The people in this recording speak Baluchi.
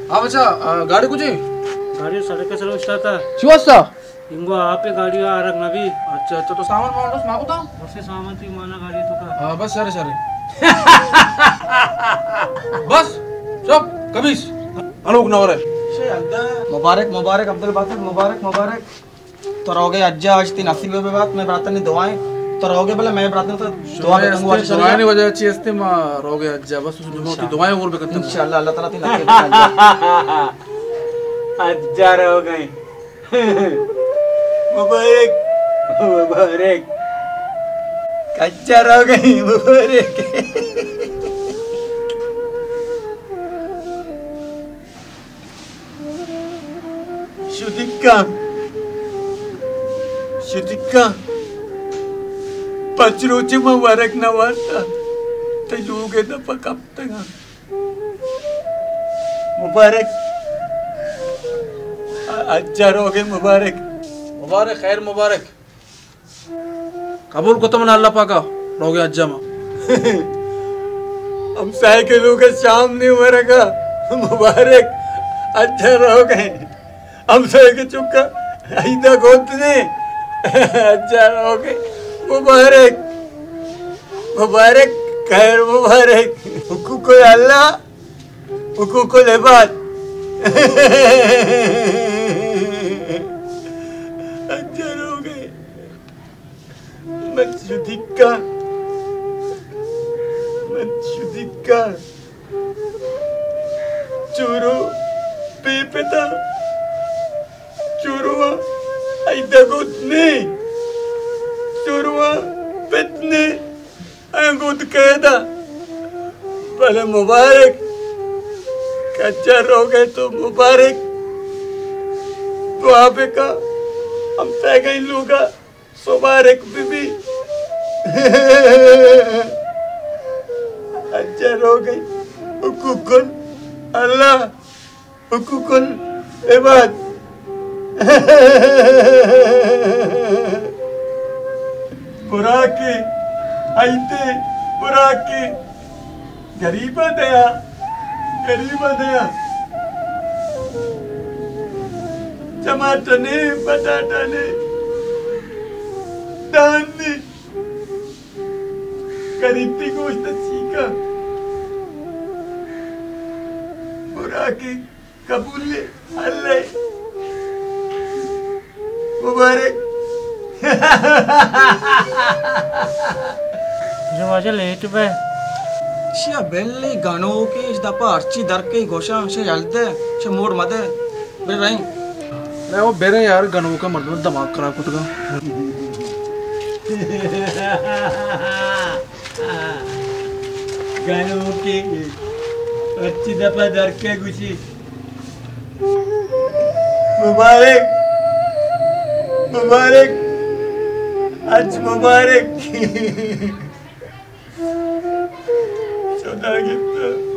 ہاں بچا، آ، گاڑی کجے؟ گاڑی سڑک ءِ سر ءَ اوشتاتا۔ چی واسطہ؟ انگو آپ ءِ گاڑی ءَ آرگ نہ بی۔ اچھا، اچھا، تو سامان وامان درست ماں کتا؟ درست سامان تئی مانا گاڑی ءِ توکا۔ ہاں، بس، شرے، شرے۔ بس، چپ، کمیس۔ انوک نورے۔ مبارک، مبارک، عبدالباسط، مبارک، مبارک۔ تو روگے حجا، آج تئی نصیب بہ بات، مئے براتانی دعائیں۔ تو روگے بلے مئے براتانی تو دعا بکن، واجہ دعائیں۔ وجہ چی ہستے ما روگے حجا، بس تو دعائیں اور بکن۔ انشاءاللہ، اللہ تعالیٰ تئی نصیب بکن۔ حجا روگے۔ مبارک، مبارک۔ حجا روگے، مبارک۔ شدیکاں، شدیکاں، پنچ روچے من ورگ نہ وارتا، تئی لوگ ءِ دپ ءَ کپتگاں۔ مبارک، ا-، حجا روگے مبارک۔ مبارک، خیر مبارک۔ قبول کتہ من اللہ پاکا، روگے حجا ما۔ ہمسائے کے لوگ شام نے ورگا، مبارک، حجا روگے۔ ہمسائے کے چکا، عیدا گوت نے، حجا روگے، مبارک، مبارک، خیر مبارک۔ حقوق اللہ، حقوق العباد۔ حجا روگے۔ من شدیکاں، من شدیکاں۔ چورو بے پتا، چورو ایدا گوت نے، چورو پت نے۔ اے گوت قیدا، بلے مبارک، حجا روگے تو مبارک، دعا بکا، ہمسائگانی لوگا مبارک بہ بی۔ حجا روگے، حقوق اللہ۔ حقوق العباد۔ براکے، ایتے، براکے، غریبا دیا، غریبا دیا۔ ٹماٹر نے، پٹاٹا نے، دان نے، غریب تئی گوشت چیکا۔ براکے۔ قبول اللہ مبارک۔ جو واجہ لیٹ بے۔ شیا بلی گنوکے، اش دپا ہرچی درکے گوشاں، شے یل دے، شے موڑ مدے۔ بے رہیں۔ اے او بے رہیں یار، گنوکا مردم دماغ خراب کتگا۔ گنوکے، ہرچی دپا درکے گوشی۔ مبارک، مبارک، حج مبارک۔ چودا گپتا۔